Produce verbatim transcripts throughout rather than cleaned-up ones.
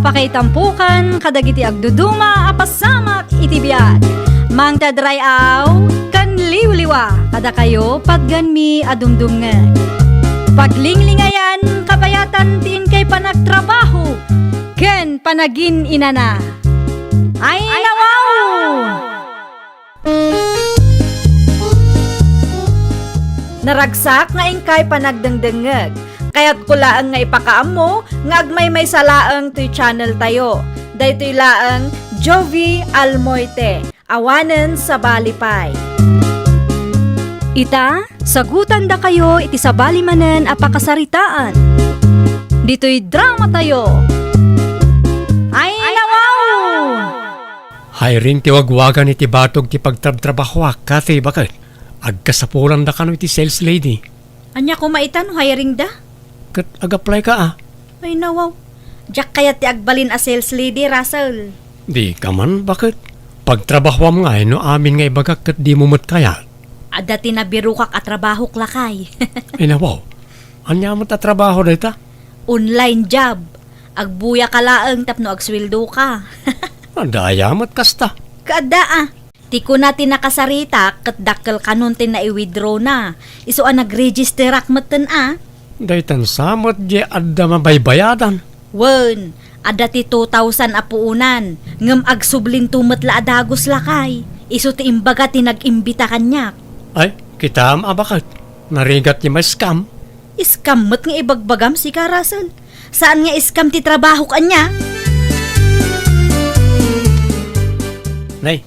Pakaitampokan kadagiti agduduma a pasamak iti biag. Mangted ray-aw ken liwliwa kadakayo patganmi a dumdumngeg. Paglinglingayan kabayatan ti inkay panagtrabaho ken panagin-inana. Ay, nawaw! Naragsak nga inkay panagdengdengngeg. Kayatko laeng nga ipakaammo nga agmaymaysa laeng toy channel tayo. Daytoy laeng Jovie Almoite, awanen sabali pay. Ita, sagutandakayo iti sabali manen a pakasaritaan. Ditoy drama tayo. Ay, nawaw! Hiring ti wagwagan iti batog ti pagtrabtrabahoak, Kathy, baket. Agkasapulan da kano iti sales lady. Ania koma ita no hiring da? Ket ag-apply ka, a? Ay, nawaw. Diak kayat ti agbalin a sales lady, Russell. Di ka man, baket. Pagtrabahoam ngay no amin nga ibagak ket dimo met kayat. Adda ti nabirokak a trabahok, lakay. Ay, nawaw. Ania met a trabaho dayta? Online job. Agbuya ka laeng tapno agsueldo ka. Adda aya met kasta? Kaadda, a. Ti kuna ti nakasaritak ket dakkel kanon ti nai-withdraw na. Isu a nagregisterak metten, a. Daytan sa met di adda mabaybayadan. Wen, adda ti two thousand a puonan, ngem agsublinto met la a dagus, lakay. Isu ti imbaga ti nag-imbita kaniak. Ay, kitaem a baket. Narigat ti ma-scam. Scam met nga ibagbagam, sika, Russell. Saan nga scam ti trabahok, ania? Nay,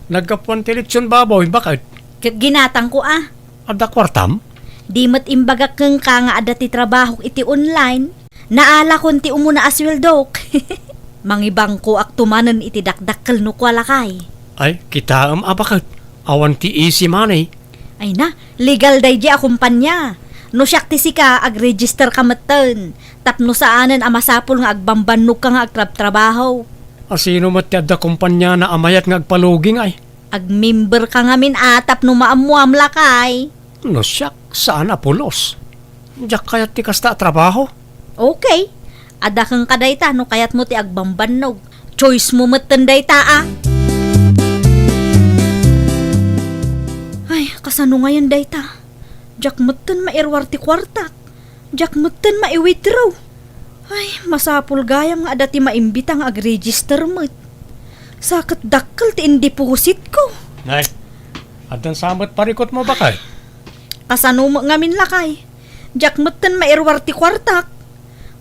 naggapuan ti litson baboy, baket. Ket ginatangko, a. Adda kuartam? Di met imbagak kenka nga adda ti trabahok iti online. Naalakon ti umuna a sueldok. Mangibangkoak to manen iti dakdakkel no kua, lakay. Ay, kitaem a baket. Awan ti easy money. Ay na, legal daydiay a kumpania. No siak ti sika, agregister ka metten. Tapno saanen a masapul nga agbambannog ka nga agtrabtrabaho. A, sino met ti adda kumpaniana a mayat nga agpalugi ngay? Agmember ka ngamin a tapno maammoam, lakay. No siak, saan a pulos. Diak kayat ti kasta a trabaho. Okay. Adda kenka dayta no kayatmo ti agbambannog. Choice mo metten dayta, a. Ay, kasano ngayen dayta? Diak metten mairuar ti kuartak. Diak metten mai-withdraw. Ay, masapul gayam nga adda ti maimbita nga agregister met. Sa ket dakkel ti indepositko. Nay, addan sa met parikutmo, baket? Kasano met ngamin, lakay? Diak metten mairuar ti kuartak.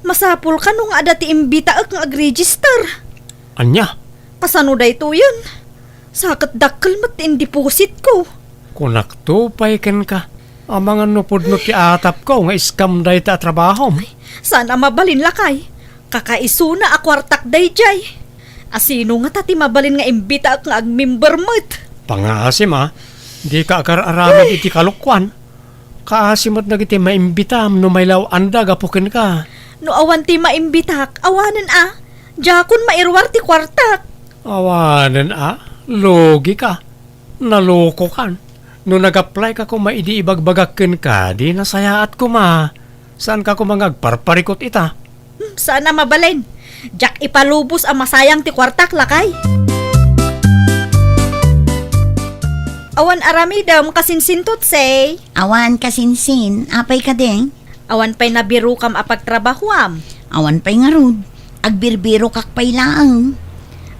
Masapul kano nga adda ti imbitaek nga agregister. Ania? Kasano daytoyen? Sa ket dakkel met ti indepositko. Kunakto pay kenka, amangan no pudno ti atapko nga scam dayta a trabahom. Saan a mabalin, lakay. Kakaisuna a kuartak daydiay. A, sino ngata ti mabalin nga imbitaek nga agmember met? Pangngaasim, a, dika agar-aramid iti kalokuan. Kaasi met dagiti maimbitam no mailaw-anda gapu kenka. No awan ti maimbitak, awanen a. Diakon mairuar ti kuartak. Awanen a, lugika. Nalokokan. No nag-apply ka koma idi ibagbagak kenka, di nasayaat koma. Saanka koma nga agparparikut ita? Hmm, saan a mabalin. Diak ipalubos a masayang ti kuartak, lakay. Awan aramidem, kasinsin, Tutsay? Awan, kasinsin. Apay kadi? Awan pay nabirokam a pagtrabahoam? Awan pay ngarud. Agbirbirokak pay laeng.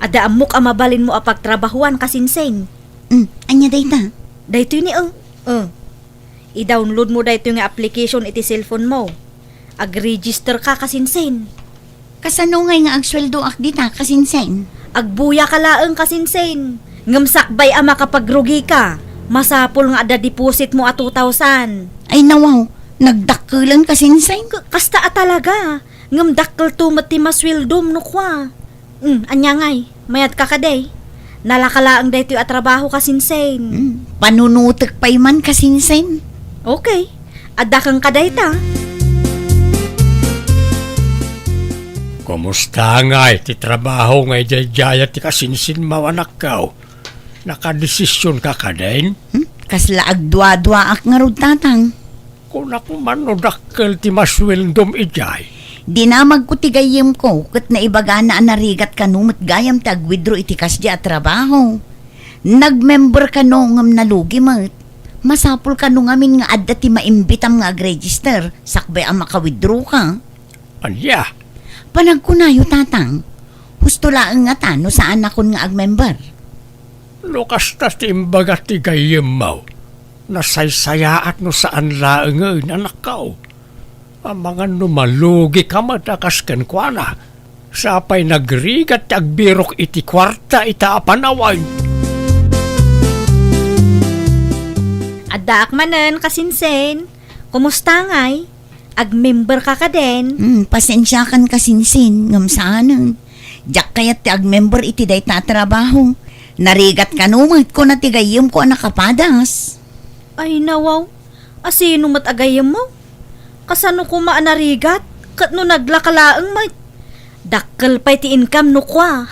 Adda ammok a mabalinmo a pagtrabahoan, kasinsin. Hmm, ania dayta? Daytoy ni, eh. Eh. I-download mo daytoy nga application iti cellphone mo. Ag-register ka, kasinsin. Kasano ngay nga agsueldoak dita, kasinsin? Agbuya ka laeng, kasinsin. Ngem sakbay a makapagrugi ka, masapul nga adda deposit mo a two thousand. Ay, nawaw, nagdakkelen, kasinsin? K-, kasta a talaga. Ngem dakkelto met ti masueldom no kua. Hmm, ania ngay? Mayat ka kadi? Nalaka laeng daytoy a trabaho, kasinsin. Hmm, panunutek pay man, kasinsin. Okay. Adda kenka dayta. Kumusta ngay ti trabaho nga idiay-diayat ti kasinsin mo, anakko? Nakadesision ka kadin? Hmm? Kasla agdua-duaak ngarud, tatang. Kunak man no dakkel ti masueldom idiay. Dinamagko ti gayyemko ket naibagana a narigat kano met gayam ti ag-withdraw iti kasdi a trabaho. Nag-member kano ngem nalugi met. Masapul kano ngamin nga adda ti maimbitam nga ag-register sakbay a maka-withdraw ka. Ania? Panagkunayo, Tatang. Husto laeng ngata no saanakon nga ag-member. No kasta ti imbaga ti gayyemmo, nasaysayaat no saan laengen, anakko. Amangan no malugi ka met a kas kenkuana, sa pay nagrigat ti agbirok iti kuarta ita a panawen. Addaak manen, kasinsin. Kumusta ngay? Ag-member ka kaden? Hmm, pasensiakan, kasinsin, ngem saanen. Diak kayat ti ag-member iti dayta a trabaho. Narigat kano met, kuna ti gayyemko a nakapadas. Ay, nawaw. Asino met a gayyemmo? Kasano koma a narigat? Ket no naglaka laeng met? Dakkel pay ti income no kua.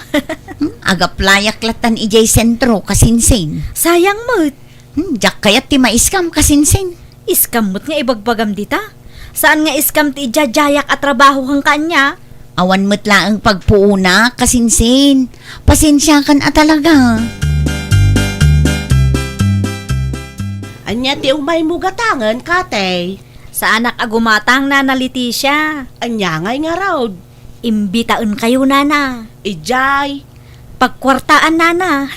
Hmm, ag-applyak lattan idiay sentro, kasinsin. Sayang met. Hmm, diak kayat ti ma-scam, kasinsin. Scam met nga ibagbagam dita. Saan nga scam ti idiadiayak a trabaho kenka, ania? Awan met laeng pagpuonak, kasinsin. Pasensiakan a talaga. Ania ti umaymo gatangen, Katey? Saanak a gumatang, Nana Leticia. Ania ngay ngarud? Imbitaenkayo, Nana. Idiay? Pagkuartaan, Nana.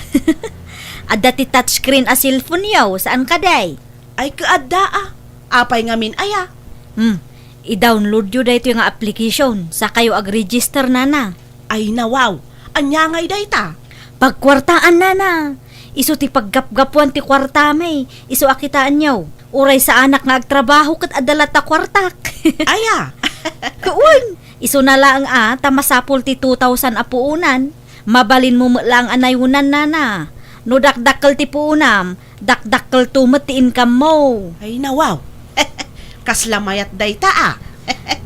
Adda ti touchscreen a cellphone-yo, saan kadi? Ay, ket adda a. Apay ngamin aya? Hmm. I-download-yo daytoy nga application, sakayo ag-register, Nana. Ay, nawaw. Ania ngay dayta? Pagkuartaan, Nana. Isu ti paggapgapuan ti kuartami. Isu a kitaenyo. Uray saanak nga agtrabaho ket adda latta kuartak. Aya? Wen, isuna laeng a, ta masapul ti two thousand a puonan. Mabalinmo met laeng a nayonan, Nana. No dakdakkel ti puonam, dakdakkelto met ti income-mo. Ay, nawaw. Kasla mayat dayta a.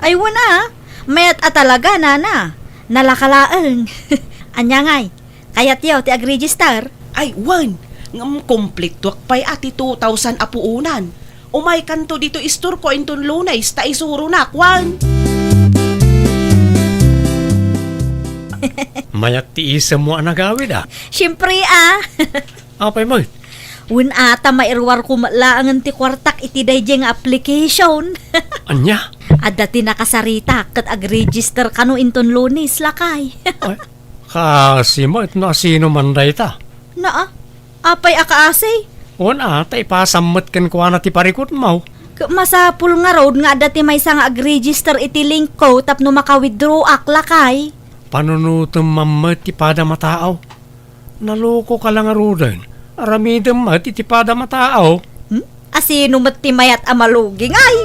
Ay, wen a. Mayat a talaga, Nana. Nalaka laeng. Ania ngay? Kayatyo ti ag-register? Ay, wen. Ngem kumpletoak pay a ti two thousand a puonan. Umaykanto ditoy istorko inton Lunes ta isuronak, wen. Mayat ti isemmo a nagawid a. Siempre a. Apay met? Wen a, ta mairuarko met laengen ti kuartak iti daydiay nga application. Ania? Adda ti nakasaritak ket ag-register kano inton Lunes, lakay. Ay, kasi met no asino man dayta. Naa, apay a kaasi? Wen a, ta ipasam met kenkuana ti parikutmo. Ket masapul ngarud nga adda ti maysa nga ag-register iti linkko tapno maka-withdraw-ak, lakay. Panunotem man met ti padam a tao. Naloko ka la ngaruden. Aramidem met iti padam a tao. Hmm? Asino met ti mayat a malugi ngay?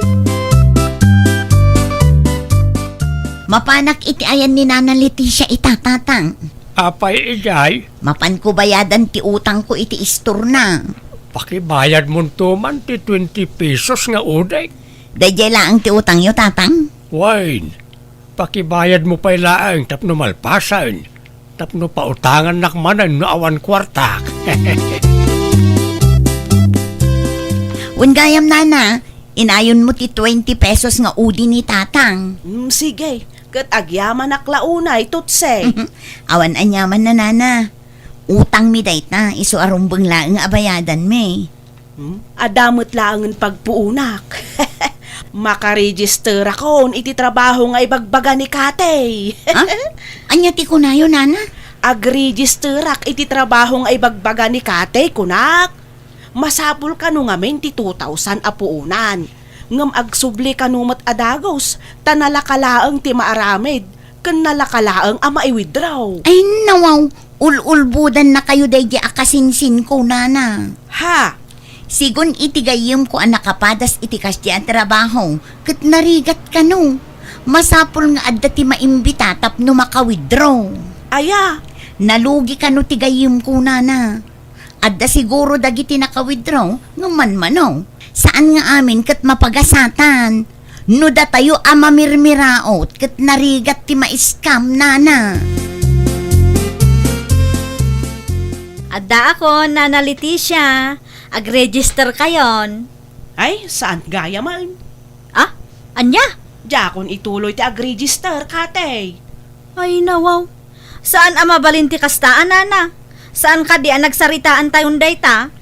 Mapanak iti ayan ni Nana Leticia ita, Tatang. Apay idiay? Mapanko bayadan ti utangko iti istorna. Pakibayadmonto man ti twenty pesos nga udik. Daydiay laeng ti utangyo, Tatang? Wen, pakibayadmo pay laeng tapno malpasen. Tapno pautangannak manen no awan kuartak. Wen gayam, Nana, inayonmo ti twenty pesos nga udi ni Tatang. Mm, sige. Ket agyamanak la unay, Tutse. Awan aniaman na, Nana. Utangmi dayta, isu a rumbeng laeng a bayadanmi. Hmm? Adda met laengen pagpuonak. Makaregisterakon iti trabaho nga ibagbaga ni Katey. Ha? Ania ti kunayo, Nana? Agregisterak iti trabaho nga ibagbaga ni Katey, kunak. Masapul kano ngamin ti two thousand a puonan. Ngem agsubli kano met a dagus, ta nalaka laeng ti maaramid. Ken nalaka laeng a mai-withdraw. Ay, nawaw, ul-ulbodannakayo daydi a kasinsinko, Nana. Ha? Sigun iti gayyemko a nakapadas iti kasdi a trabaho, ket narigat kano. Masapul nga adda ti maimbita tapno maka-withdraw. Aya? Nalugi kano ti gayyemko, Nana. Adda siguro dagiti naka-withdraw nga manmanaw. Saan nga amin ket mapagasatan. No datayo a mamirmiraot ket narigat ti ma-scam, Nana. Addaakon, Nana Leticia. Ag-register kayon. Ay, saan gayam? Ah? Ania? Diakon ituloy ti agregister, Katey. Ay, nawaw. Saan a mabalin ti kasta a, nana? Saan kadi a nagsaritaantayon dayta?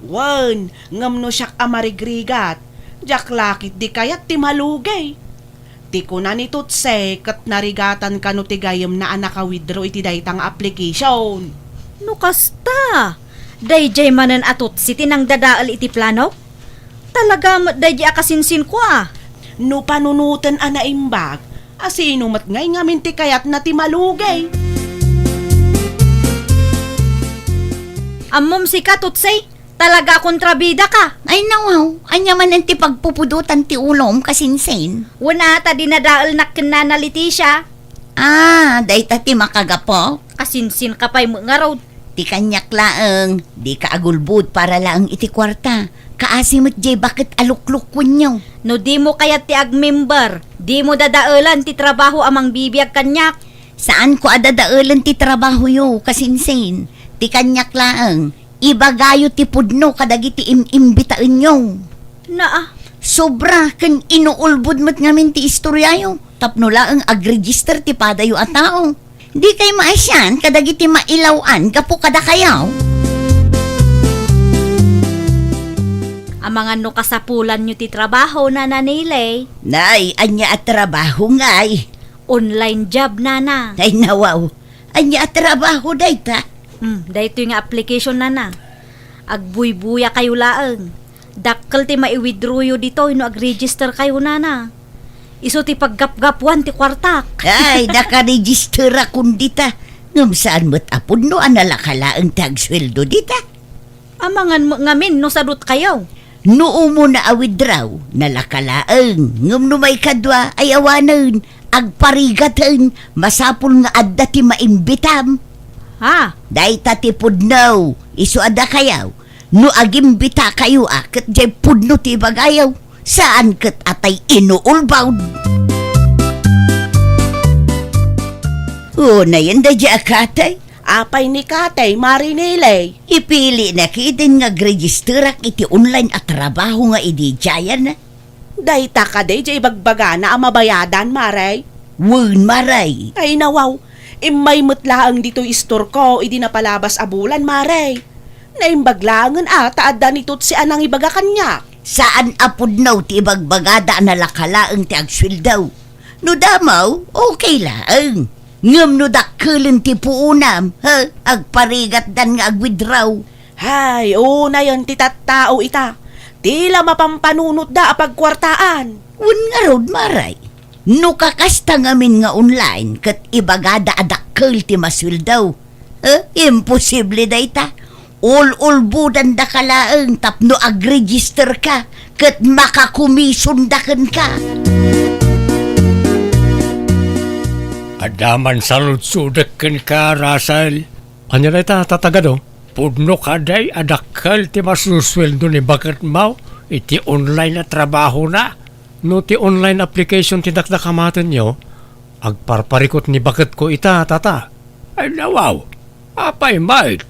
Wen, ngem no siak a marigrigat, diak la ketdi kayat ti malugey. Ti kuna ni Tutse ket narigatan kano ti gayyemna a naka-withdraw iti dayta nga application. No kasta, daydiay manen a Tutse ti nangdadael iti plano? Talaga met daydi a kasinsinko a. No panunoten a naimbag, a sino met ngay ngamin ti kayatna ti malugey? Ammom sika, Tutsay, talaga a kontrabida ka. Ay, nawaw, ania manen ti pagpupudotan ti ulom, kasinsin? Wen a, ta dinadaelnak ken Nana Leticia. Ah, dayta ti makagapu? Kasinsin ka pay met ngarud. Ti kaniak laeng, dika agulbod para laeng iti kuarta. Kaasi met diay baket a luklukuenyo. No dimo kayat ti agmember, dimo dadaelan ti trabaho a mangbibiag kaniak. Saanko a dadaelen ti trabahoyo, kasinsin. Ti kaniak laeng, ibagayo ti pudno kadagiti im-imbitaenyo. Naa. Sobra ken inuulbod met ngamin ti istoriayo tapno laeng agregister ti padayo a tao. Dikay maasian kadagiti mailaw-an gapu kadakayo. Amangan no kasapulanyo ti trabaho, Nana Nilay. Nay, ania a trabaho ngay? Online job, Nana. Ay, nawaw. Ania a trabaho dayta? Hmm, daytoy nga application, Nana. Agbuybuya kayo laeng. Dakkel ti mai-withdrawyo ditoy no agregister kayo, Nana. Isu ti paggapgapuan ti kuartak. Ay, nakaregisterakon dita. Ngem saan met a pudno a nalaka laeng ti agsueldo dita. Amangan met ngamin no sadut kayo. No umuna a withdraw, nalaka laeng. Ngem no maikadua ay awanen, agparigaten, masapul nga adda ti maimbitam. Ha? Dayta ti pudno, isu a dakayo. No agimbita kayo a ket diay pudno ti ibagayo, saan ket a tay inuulbod. Unayen daydi a Katey. Apay ni Katey, Mari Nilay? Ipili na kiden nga agregisterak iti online a trabaho nga idi diayen. Dayta kadi diay ibagbagana a mabayadan, Mari? Wen, Mari. Ay, nawaw. Immay met laeng ditoy istorko idi napalabas a bulan, Mari. Naimbag laengen a ta adda ni Tutsi a nangibaga kaniak. Saan a pudno ti ibagbagada a nalaka laeng ti agsueldo. No damo, okay laeng. Ngem no dakkelen ti puonam, ha, agparigatdan nga agwithdraw. Hay, unayen ti tattao ita. Ti la mapampanunotda a pagkuartaan. Wen ngarud, Mari. No kakasta ngamin nga online ket ibagada a dakkel ti masueldo, eh, imposible dayta. Ul-ulbodandaka laeng tapno agregisterka ket makakomisonda kenka. Adda man saludsodek kenka, Russell. Ania dayta, Tata Gado? Pudno kadi a dakkel ti masusueldo ni baketmo iti online a trabahona? No ti online application ti dakdakamatenyo, agparparikut ni baketko ita, Tata. Ay, nawaw. Apay met?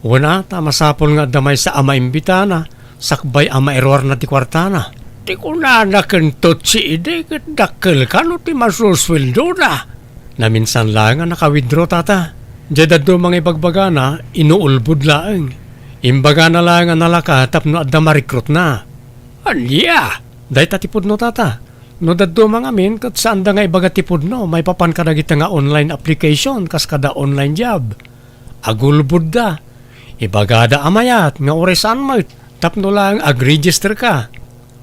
Wen a, ta masapul nga adda maysa a maimbitana, sakbay a mairuarna ti kuartana. Ti kunana ken Totsi idi ket dakkel kano ti masusueldona. Naminsan laeng a naka-withdraw, Tata. Diay dadduma nga ibagbagana, inuulbod laeng. Imbagana laeng a nalaka tapno adda ma-recruitna. Ania? Dayta ti pudno, Tata. No dadduma ngamin ket saanda nga ibaga ti pudno maipapan kadagita nga online application kas kada online job. Agulbodda. Ibagada a mayat nga uray saan met tapno laeng agregisterka.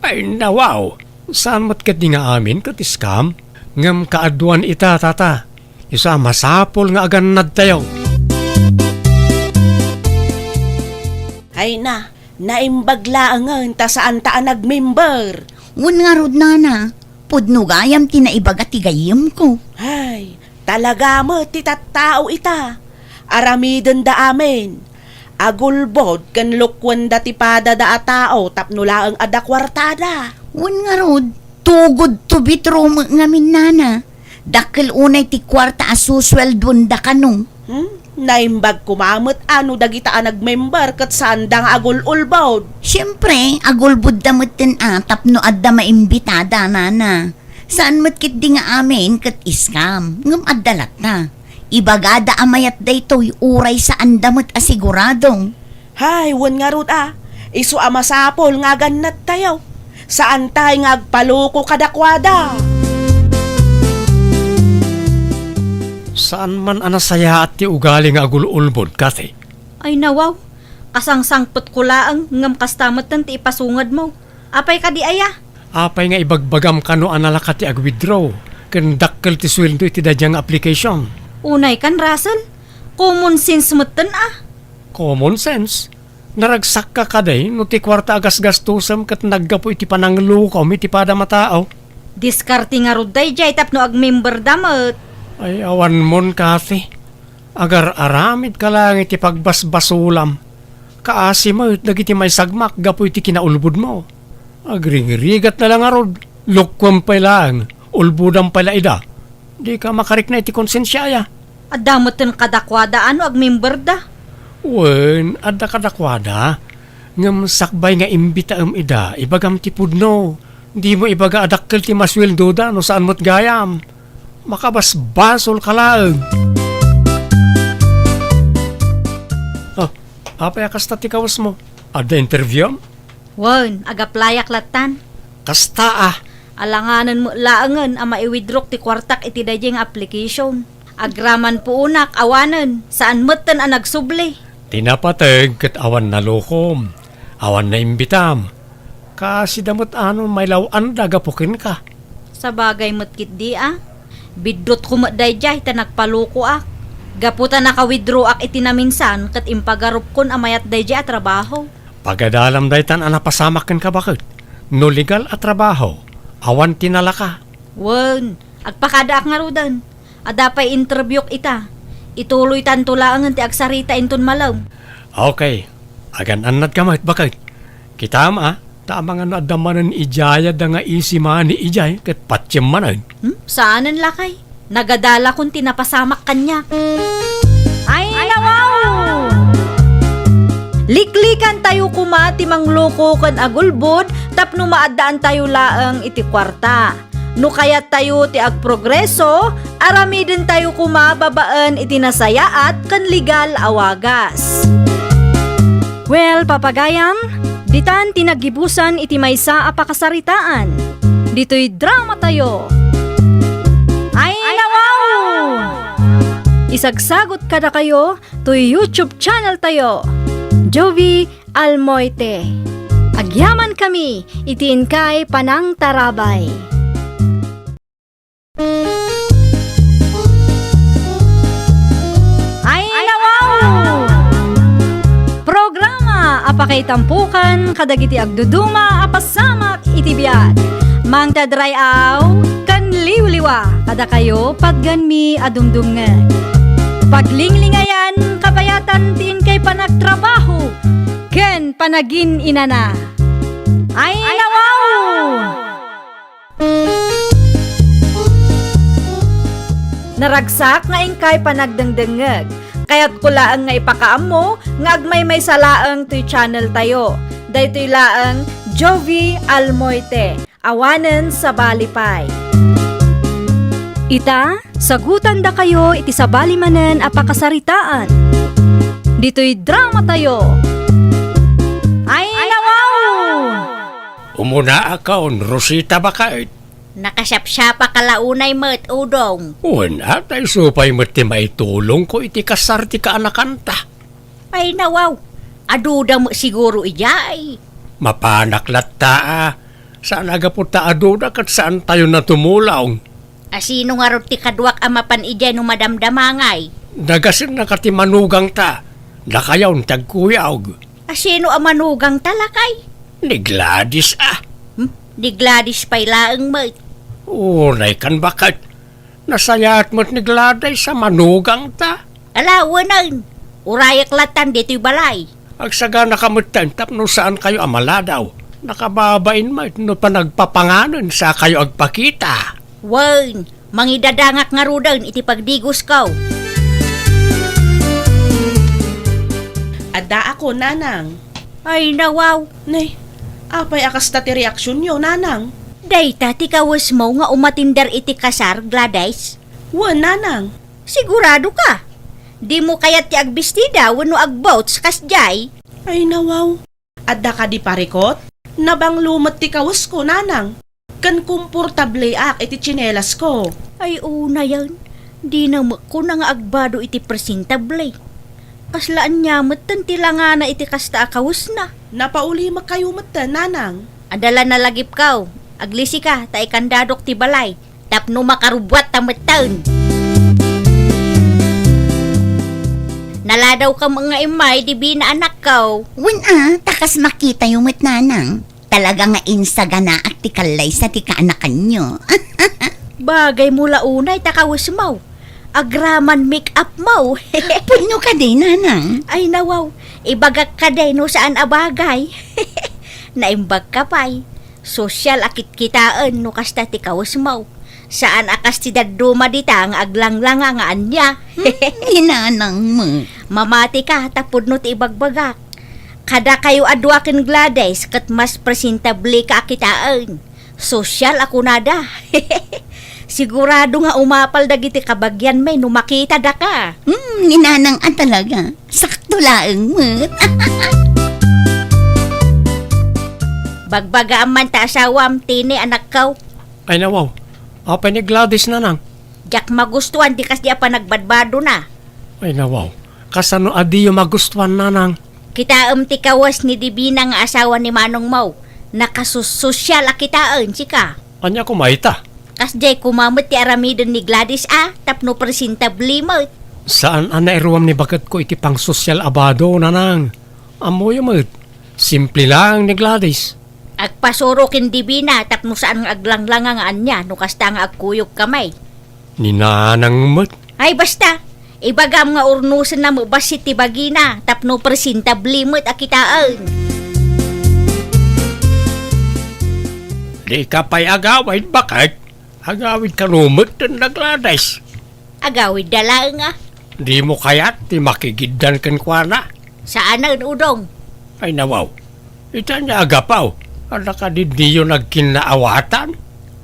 Ay, nawaw! Saan met ketdi nga amin ket scam? Ngem kaaduan ita, Tata. Isu a masapul nga agannadtayo. Ay na, naimbag laengen ta saanta a nagmember. Wen ngarud, Nana, pudno gayam ti naibaga ti gayyemko. Ay, talaga met ti tattao ita. Aramidenda amin. Agulbod ken lukuenda ti padada a tao tapno laeng adda kuartada. Wen ngarud, too good to be true met ngamin, Nana. Dakkel unay ti kuarta a susueldoenda kano. Hmm? Naimbag koma met a no dagita a nagmember ket saanda nga agul-ulbod. Siempre, agulbodda metten a tapno adda maimbitada, Nana. Saan met ketdi nga amin ket scam, ngem adda latta. Ibagada a mayat daytoy uray saanda met a sigurado. Hay, wen ngarud a, isu a masapul nga agannattayo. Saantay nga agpaloko kadakuada. Saan man a nasayaat ti ugali nga agul-ulbod, Kathy. Ay, nawaw. Kasangsangpetko laeng, ngem kasta metten ti ipasungedmo. Apay kadi aya? Apay nga ibagbagam kano a nalaka ti ag-withdraw ken dakkel ti sueldo iti daydiay nga application? Unay kan, Russell. Common sense metten a. Common sense? Naragsakka kadi no ti kuarta a gasgastosem ket naggapu iti pananglukom iti padam a tao? Diskarte ngarud daydiay tapno agmemberda met. Ay, awanmon, Kathy. Agar-aramidka laeng iti pagbasbasolam. Kaasi met dagiti maisagmak gapu iti kinaulbodmo. Agringrigatna la ngarud, lokuem pay laeng, ulbodam pay la ida. Dika makarikna iti konsensia aya. Adda metten kadakuada a no agmemberda. Wen, adda kadakuada. Ngem sakbay nga imbitaem ida, ibagam ti pudno. Dimo ibaga a dakkel ti masueldoda no saan met gayam. Makabasbasolka laeng. Oh, apay a kasta ti kawesmo? Adda interviewem? Wen, agaplayak lattan. Kasta a. Alanganen met laengen a maiwithdrawk ti kuartak iti daydiay nga application. Agraman puonak, awanen, saan metten a nagsubli. Ti napateg ket awan nalukom, awan naimbitam. Kaasida met a no mailaw-anda gapu kenka. Sabagay met ketdi a. Biddutko met daydiay ta nagpalokoak. Gapu ta naka-withdrawak iti naminsan ket impagarupkon a mayat daydiay a trabaho. Pagadalam daytan a napasamak kenka baket. No legal a trabaho, awan ti nalaka. Wen, agpakadaak ngaruden. Adda pay interviewk ita. Ituloytanto laengen ti agsarita inton malem. Okay. Agan-annadka met baket. Kitam a, ta amangan no adda manen idiay a da nga easy money idiay ket patiem manen. Hmm? Saanen lakay? Nagadalakon ti napasamak kaniak. Ay, nawaw! Liklikantayo koma ti mangloko ken agulbod tapno maaddaantayo laeng iti kuarta. No kayattayo ti agprogreso, aramidentayo koma babaen iti nasayaat ken legal a wagas. Well, papagayam, ditan ti naggibusan iti maysa a pakasaritaan. Ditoy dramatayo. Ay, nawaw! Isagsagot kadakayo toy YouTube channel tayo, Jovie Almoite. Agyamankami iti inkay panangtarabay. Ay, nawaw! Programa a pakaitampokan kadagiti agduduma a pasamak iti biag. Mangted ray-aw ken liwliwa kadakayo patgenmi a dumdumngeg. Paglinglingayan, kabayatan ti inkay panagtrabaho ken panagin-inana. Ay, nawaw! Naragsak nga inkay panagdengdengngeg. Kayatko laeng nga ipakaammo nga agmaymaysa laeng toy channel tayo. Daytoy laeng Jovie Almoite. Awanen sabali pay. Ita, sagutandakayo iti sabali manen a pakasaritaan. Ditoy dramatayo. Ay, nawaw! Umunaakon, Rosita, baket. Nakasiapsiapaka la unay met, Udong. Wen, a, ta isu pay met ti maitulongko iti kasar ti kaanakanta. Ay, nawaw. Aduda met siguro idiay. Mapanak latta a. Saan a gapu ta aduda ket saantayon a tumulong. A, sino ngarud ti kaduak a mapan idiay no madamdamangay? Nagasennaka ti manugangta. Dakayon ti agkuyog. A, sino a manugangta, lakay? Ni Gladys a. Hmm? Ni Gladys pay laeng met. Unay kan baket. Nasayaat met ni Gladys a manugangta. Ala, wenen. Urayak latan ditoy balay. Agsaganaka metten tapno saankayo a maladaw. Nakababain met no panagpapanganen sakayo agpakita. Wen, mangidadangak ngaruden iti pagdigosko. Addaakon, nanang. Ay, nawaw. Nay, apay a kasta ti reaksionyo, nanang? Dayta ti kawesmo nga umatinder iti kasar, Gladys? Wen, nanang. Sigurado ka? Dimo kayat ti agbistida wenno agboots kasdiay? Ay, nawaw. Adda kadi parikot? Nabanglo met ti kawesko, nanang. Ken komportableak iti tsinelasko. Ay, unayen. Dina met kuna nga agbado iti presentable. Kasla ania metten ti langana iti kasta a kawesna? Napaulimekkayo metten, nanang. Adala nalagipkaw. Aglisika, ta ikandadok ti balay. Tapno makarubbuatta metten. Naladawka met nga immay, Divina, anakko. Wen a, ta kas makitayo met, nanang. Talaga nga insaganaak ti kallaysa ti kaanakanyo. Bagaymo la unay ta kawesmo. Agraman make-upmo. Pudno kadi, nanang? Ay, nawaw. Ibagak kadi no saan a bagay. Naimbagka pay. Sosyal a kitkitaen no kasta ti kawesmo. Saan a kas ti dadduma dita nga aglanglanga nga ania. Hmm, ni nanang met. Mamatika ta pudno ti ibagbagak. Kadakayo a dua ken Gladys ket mas presentableka a kitaen. Sosyal a kunada. Sigurado nga umapal dagiti kabagianmi no makitada ka. Hmm, ni nanang a talaga. Sakto laeng met. Bagbagaam man ta asawam, Tini, anakko. Ay, nawaw. Apay ni Gladys, nanang? Diak magustuan ti kasdi a panagbadbadona. Ay, nawaw. Kasano a diyo magustuan, nanang? Kitaem ti kawes ni Divina nga asawa ni manongmo. Nakasussosyal a kitaen, sika. Ania koma ita? Kasdiay koma met ti aramiden ni Gladys a tapno presentable met. Saan a nairuam ni baketko iti pangsosyal a bado, nanang. Ammoyo met, simple laeng ni Gladys. Agpasuro ken Divina tapno saan nga aglanglanga nga ania no kasta nga agkuyogkami. Ni nanang met. Ay, basta, ibagam nga urnosenna met bassit ti bagina tapno presentable met a kitaen. Dika pay agawid, baket? Agawid kano met ken da Gladys. Agawidda laeng a. Dimo kayat ti makigiddan kenkuana? Saanen, Udong. Ay, nawaw. Ita ania a gapu? Adda kadi diyo nagkinnaawatan?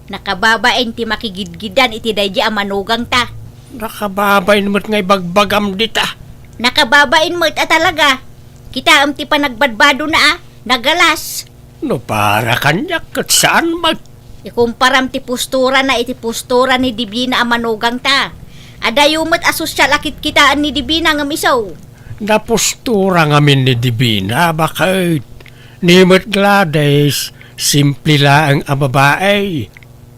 Nakababain ti makigidgiddan iti daydi a manugangta. Nakababain met nga ibagbagam dita. Nakababain met a talaga. Kitaem ti panagbadbadona a, nagalas. No para kaniak ket saan met. Ikumparam ti posturana iti postura ni Divina a manugangta. Adayo met a sosyal a kitkitaen ni Divina ngem isu. Napostura ngamin ni Divina, baket. Ni met Gladys, simple laeng a babai.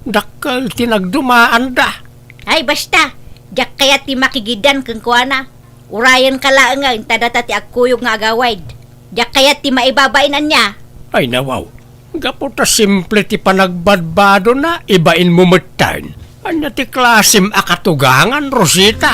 Dakkel ti nagdumaanda. Ay, basta, diak kayat ti makigiddan kenkuana. Urayenka laengen ta data ti agkuyog nga agawid. Diak kayat ti maibabain ania. Ay, nawaw. Gapu ta simple ti panagbadbadona, ibainmo metten. Ania ti klasem a katugangan, Rosita?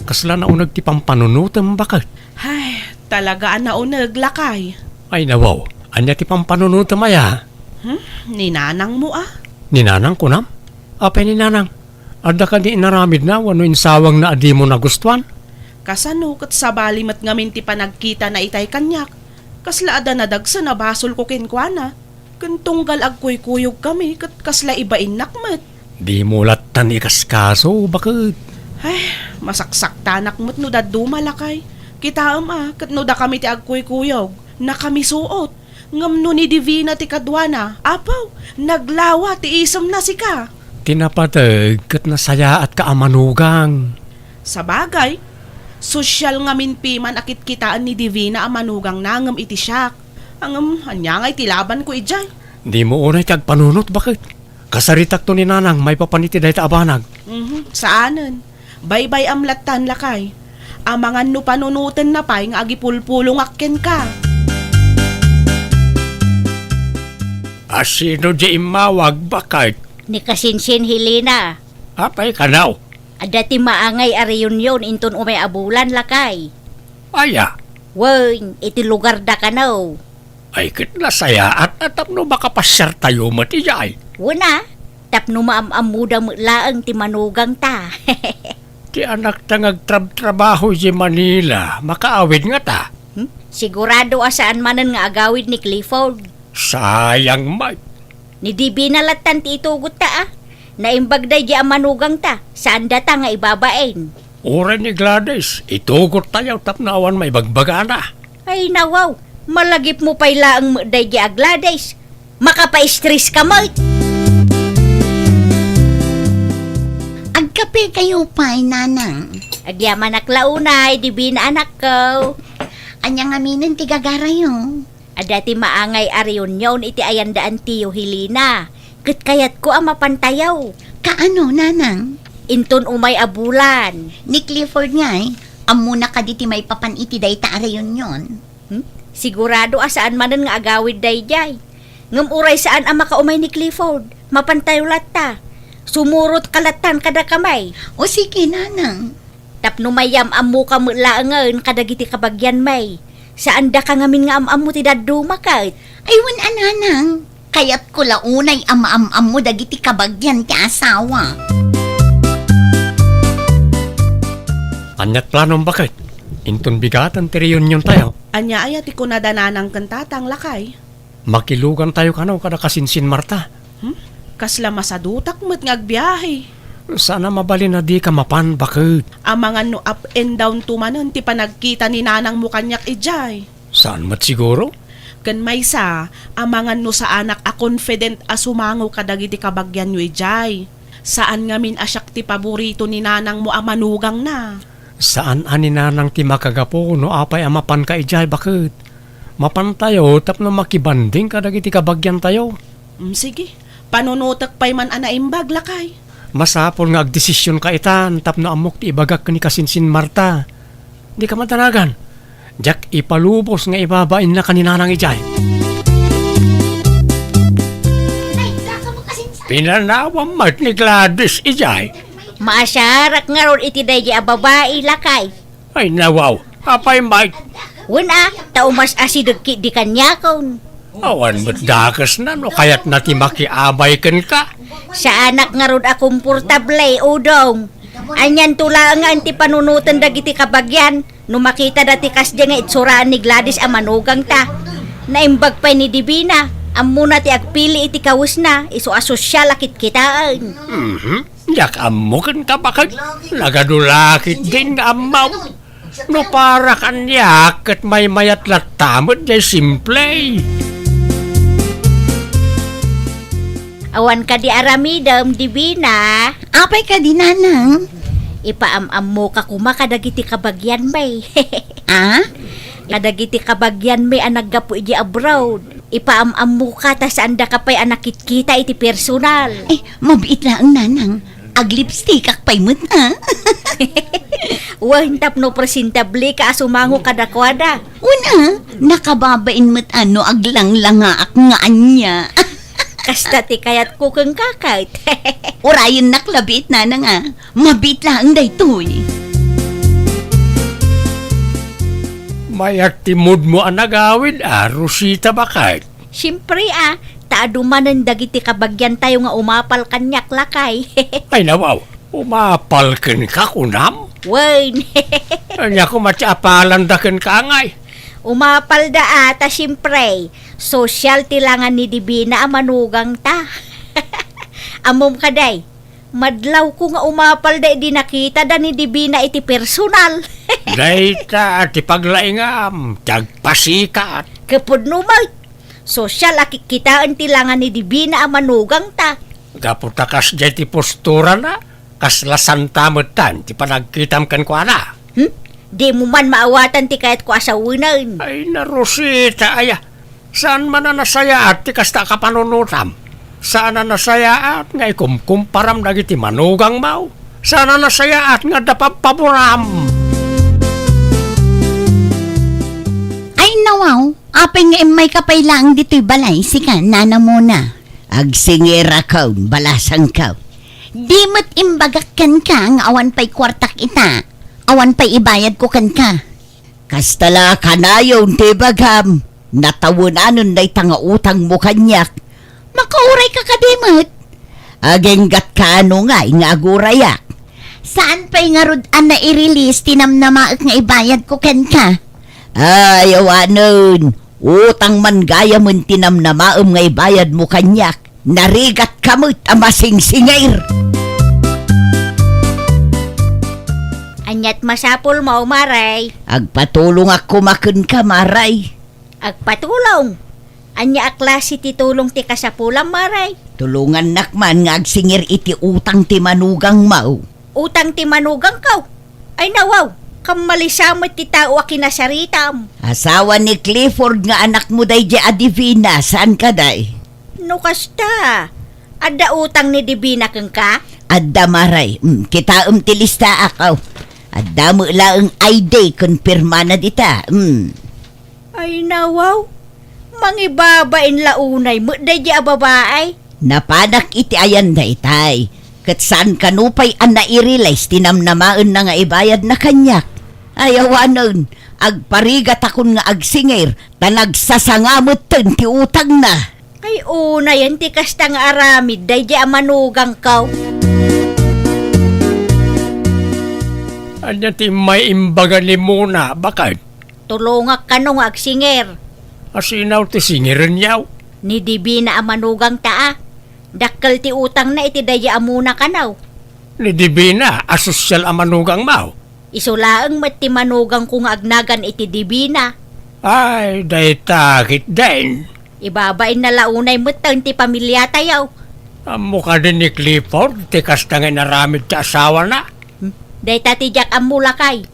Kasla nauneg ti pampanunotem, baket? Ay, talaga a nauneg, lakay. Ay, nawaw. Ania ti pampanunotem aya? Hmm? Ni nanangmo a? Ni nanang, kunam? Apay ni nanang? Adda kadi inaramidna wenno insawangna a dimo nagustuan? Kasano ket sabali met ngamin ti panagkitana itay kaniak? Kasla adda nadagsen a basolko kenkuana. Ken tunggal agkuykuyogkami ket kasla ibainnak met. Dimo lattan ikaskaso, baket? Ay, masaksaktanak met no dadduma, lakay. Kitaem a, ket no dakami ti agkuykuyog, nakamisuot. Ngem no ni Divina ti kaduana, apo, naglawa ti isemna sika. Ti napateg ket nasayaatka a manugang. Sabagay, sosyal ngamin piman a kitkitaen ni Divina a manugangna ngem iti siak. Ngem, ania ngay ti labanko idiay? Dimo unay ti agpanunot, baket? Kasaritakto ni nanang maipapan iti dayta a banag. Mhm, saanen. Baybay-am lattan, lakay. Amangan no panunotenna pay nga agipulpulongak kenka. A sino di immawag, baket? Ni kasinsin Helena. Apay kano? Adda ti maangay a reunion inton umay a bulan, lakay. Aya? Wen, iti lugarda kano. Ay, ket nasayaat a tapno makapasiartayo met idiay. Wen a, tapno maam-ammoda met laeng ti manugangta. Ti anakta nga agtrabtrabaho idiay Manila, makaawid ngata? Hmm? Sigurado a saan manen nga agawid ni Clifford. Sayang met. Ni Divina lattan ti itugotta, a. Naimbag daydi a manugangta, saan data nga ibabain. Uray ni Gladys, itugottayo tapno awan maibagbagana. Ay, nawaw, malagipmo pay laeng met daydi a Gladys. Makapa-stress ka met. Agkapekayo pay, Nanang. Agyamanak la unay, Divina anakko. Ania ngaminen ti gagarayo? Adda ti maangay a reunion iti ayan da Antiyo Helena. Ket kayatko a mapantayo. Kaano, Nanang? Inton umay a bulan. Ni Clifford ngay, ammona kadi ti maipapan iti dayta a reunion? Hmm? Sigurado a saan manen nga agawid daydiay. Ngem uray saan a makaumay ni Clifford, mapantayo latta. Sumurot ka lattan kada kamay. O sige, Nanang. Tapno mayam-ammoka met laengen kadagiti kabagianmi. Saandaka ngamin nga am-ammo ti dadduma ket. Ay, wen a, Nanang. Kayatko la unay a maam-ammo dagiti kabagian ti asawa. Ania't planom, baket? Inton bigaten ti reuniontayo. Ania aya ti kunada Nanang ken Tatang, lakay? Makilugantayo kano kada kasinsin Marta. Hmm? Kasla masadutak met nga agbiahe. Saan a mabalin a dika mapan, baket. Amangan no up and down to manen ti panagkita ni nanangmo kaniak idiay. Saan met siguro? Ken maysa, amangan no saanak a confident a sumango kadagiti kabagianyo idiay. Saan ngamin a siak ti paborito ni nanangmo a manugangna. Saan a ni nanang ti makagapu no apay a mapanka idiay, baket. Mapantayo tapno makibanding kadagiti kabagiantayo. Mm, sige. Panunotek pay man a naimbag, lakay. Masapul nga agdesisionka itan tapno ammok ti ibagak ken ni kasinsin Marta. Dika madanagan. Diak ipalubos nga ibabainna ken ni nanang idiay. Pinanawam met ni Gladys idiay. Maasiarak ngarud iti daydi a babai, lakay. Ay, nawaw. Apay met? Wen a, ta umas-asideg ketdi kaniakon. Awan met dakesna no kayatna ti makiabay kenka. Saanak ngarud a komportable, Udong. Anianto laeng nga ti panunoten dagiti kabagian no makitada ti kasdi nga itsuraan ni Gladys a manugangta. Naimbag pay ni Divina, ammona ti agpili iti kawesna, isu a sosyal a kitkitaen. Mhm. Diak ammo kenka, baket. Nagadu la ketdin nga ammo. No para kaniak, ket maymayat latta met diay simple. Awan kadi aramidem, Divina? Apay kadi, nanang? Ipaam-ammoka koma kadagiti kabagianmi. Ah? Kadagiti kabagianmi a naggapu idiay abroad. Ipaam-ammoka ta saandaka pay a nakitkita iti personal. Eh, mabiit laeng, nanang. Aglipstickak pay met, a? Wen, tapno presentableka a sumango kadakuada. Wen, a, nakababain met a no aglanglangaak nga ania. Kasta ti kayatko kenka ket. Urayennak la biit, nanang, a. Mabiit laeng daytoy. Mayat ti moodmo a nagawid, a, Rosita, baket? Siempre, a, ta adu manen dagiti kabagiantayo nga umapal kaniak, lakay. Ay, nawaw, umapal kenka, kunam? Wen. Ania koma ti apalanda kenka, ngay? Umapalda, a, ta siempre, sosyal ti langan ni Divina a manugangta. Ammom kadi, madlawko nga umapalda idi nakitada ni Divina iti personal. Dayta ti paglaingam, ti agpasikat. Ket pudno met, sosyal a kitkitaen ti langan ni Divina a manugangta. Gapu ta kasdiay ti posturana, kasla santa metten ti panagkitam kenkuana. Hmm? Dimo man maawatan ti kayatko a sawenen. Ay, na Rosita, aya. Saan man a nasayaat ti kasta a kapanunotam. Saan a nasayaat nga ikumkumparam dagiti manugangmo. Saan a nasayaat nga adda pabpaboram. Ay, nawaw, apay nga immayka pay laeng ditoy balay, sika, Nana Mona? Agsingirakon, balasangko. Di met imbagak kenka nga awan pay kuartak ita. Awan pay ibayadko kenka. Kasta la kanayon ti ibagam, natawenanen dayta nga utangmo kaniak. Makaurayka kadi met? Aginggatka no ngay nga agurayak. Saan pay ngarud a nai-release ti namnamaek nga ibayadko kenka? Ay, awanen. Utang man gayamen ti namnamaem nga ibayadmo kaniak. Narigatka met a masingsingir. Aniat masapulmo, Maray? Agpatulongak koma kenka, Maray. Agpatulong? Ania a klase ti tulong ti kasapulam, Maray? Tulongannak man nga agsingir iti utang ti manugangmo. Utang ti manugangko? Ay nawaw, kammalisamet ti tao a kinasaritam. Asawa ni Clifford nga anakmo daydi a Divina, saan kadi? No kasta, adda utang ni Divina kenka? Adda, Maray. Mm, kitaem ti listaak, aw. Adda met laeng I D ken pirmana dita. Mm. Ay nawaw, mangibabain la unay met daydi a babai. Napanak iti ayan daytay, ket saan kano pay a nairealize ti namnamaenna nga ibayadna kaniak. Ay awanen, agparigatakon nga agsingir, ta nagsasanga metten ti utangna. Ay, unayen ti kasta nga aramid daydi a manugangko. Ania ti maiimbaga ni Mona, baket? Tulongak kano nga agsingir. Asino ti singiren, yaw? Ni Divina a manugangta a. Dakkel ti utangna iti daydi a Mona kano. Ni Divina a sosyal a manugangmo? Isu laeng met ti manugangko nga agnagan iti Divina. Ay, dayta ketdin. Ibabainna la unay metten ti pamiliatayo. Ammo kadi ni Clifford ti kasta nga inaramid ti asawana? Hmm, dayta ti diak ammo, lakay.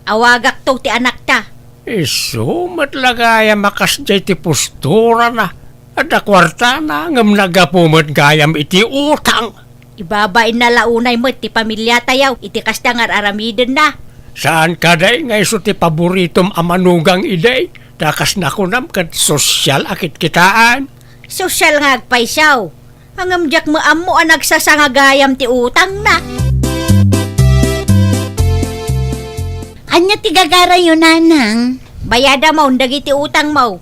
Awagakto ti anakta. Isu met la gayam a kasdiay ti posturana. Adda kuartana, ngem naggapu met gayam iti utang. Ibabainna la unay met ti pamiliatayo iti kasta nga ar-aramidenna. Saan kadi nga isu ti paboritom a manugang idi? Ta kas nakunam ket sosyal a kitkitaan. Sosyal nga agpayso. Ngem diak met ammo a nagsasanga gayam ti utangna. Ania ti gagarayo, nanang? Bayadamon dagiti utangmo.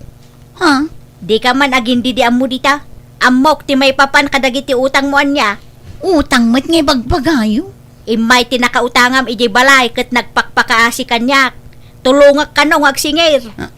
Ha? Dika man agindidi ammo dita. Ammok ti maipapan kadagiti utangmo ania. Utang met nga ibagbagayo? Immay ti nakautangam idiay balay ket nagpakpakaasi kaniak. Tulongak kano nga agsingir. Ah,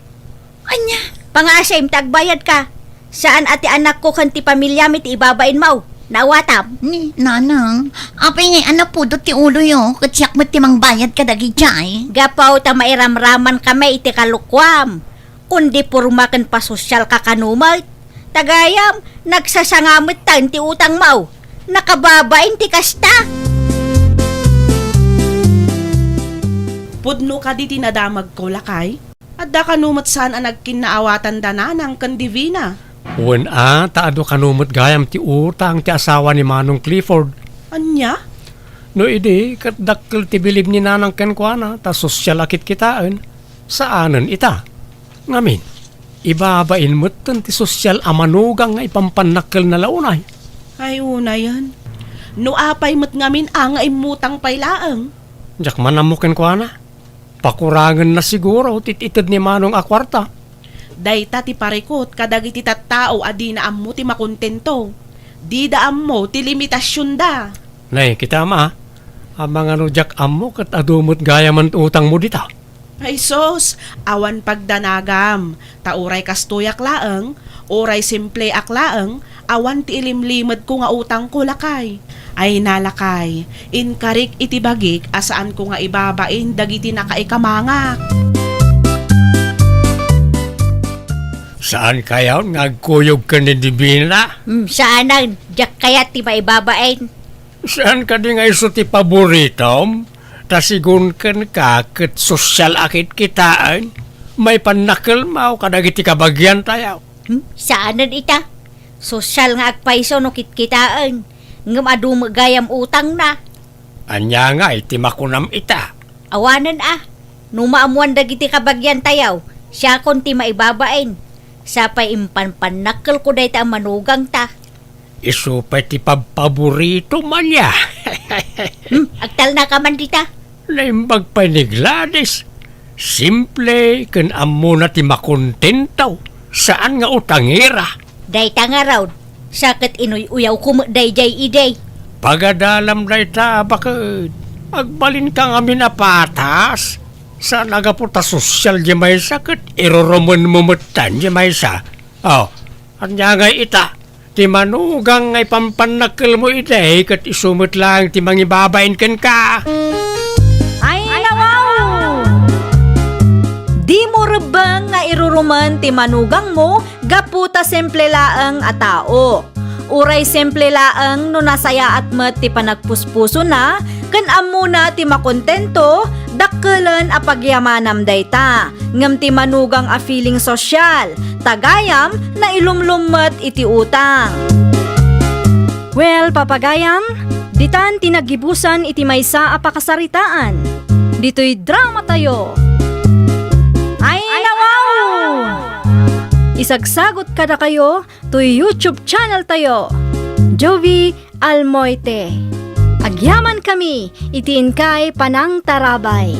ania? Pangaasim ta agbayadka. Saan a ti anakko ken ti pamiliami ti ibabainmo. Naawatam? Ni, nanang, apay ngay a napudot ti uloyo, ket siak met ti mangbayad kadagijay. Gapu ta mairamramankami iti kalokuam. Kundi porma ken pasosyalka kano met. Ta gayam, nagsasanga metten ti utangmo. Nakababain ti kasta. Pudno kadi ti nadamagko, lakay? Adda kano met saan a nagkinnaawatan da Nanang ken Divina? Wen a, ta adu kano met gayam ti utang ti asawa ni Manong Clifford. Ania? No idi, ket dakkel ti bilib ni Nanang kenkuana, ta sosyal a kitkitaen. Saanen ita. Ngamin, ibabain metten ti sosyal a manugang nga ipampannakkelna la unay. Ay, unayen. No apay met ngamin a nga immutang pay laeng? Diak man ammo kenkuana. Pakurangenna siguro ti it-ited ni Manong a kuarta. Dayta ti parikut kadagiti tattao a dina ammo ti makontento. Dida ammo ti limitasionda. Nay, kitam a, amangan no diak ammo ket adu met gayamen ti utangmo dita. Ay sus, awan pagdanagam, ta uray kastoyak laeng, uray simpleak laeng, awan ti ilimlimedko nga utangko, lakay. Ay na, lakay, inkarik iti bagik a saanko nga ibabain dagiti nakaikamangak. Saan kayon nga agkuyog ken ni Divina? Hmm, saanen, diak kayat ti maibabain. Saan kadi nga isu ti paboritom? Ta sigun kenka ket sosyal a kitkitaen, maipannakkelmo kadagiti kabagiantayo. Hmm? Saanen ita? Sosyal nga agpayso no kitkitaen, ngem adu met gayam utangna. Ania ngay ti makunam ita? Awanen a, no maammoan dagiti kabagiantayo, siakon ti maibabain. Sapay impanpannakkelko dayta a manugangta. Isu pay ti pabpaboritom ania. Hmm, agtalnaka man dita. Naimbag pay ni Gladys. Simple ken ammona ti makontento, saan nga utangera. Dayta ngarud, sa ket inuy-uyawko met daydiay idi. Pagadalam dayta, baket. Agbalinka ngamin a patas. Saan a gapu ta sosial diay maysa ket irurumenmo metten diay maysa. Oh, ania ngay ita? Ti manugang nga ipampannakkelmo idi ket isu met laeng ti mangibabain kenka. Ay, nawaw! Dimo rebbeng nga irurumen ti manugangmo gapu ta simple laeng a tao. Uray simple laeng no nasayaat met ti panagpuspusona ken ammona ti makontento, dakkelen a pagyamanam dayta. Ngem ti manugang a feeling sosyal, tagayam, nailumlom met iti utang. Well, papagayam, ditan ti naggibusan iti maysa a pakasaritaan. Ditoy drama tayo. Ay, nawaw! Isagsagot kadakayo toy YouTube channel tayo, Jovie Almoite. Agyaman kami iti inkay panangtarabay.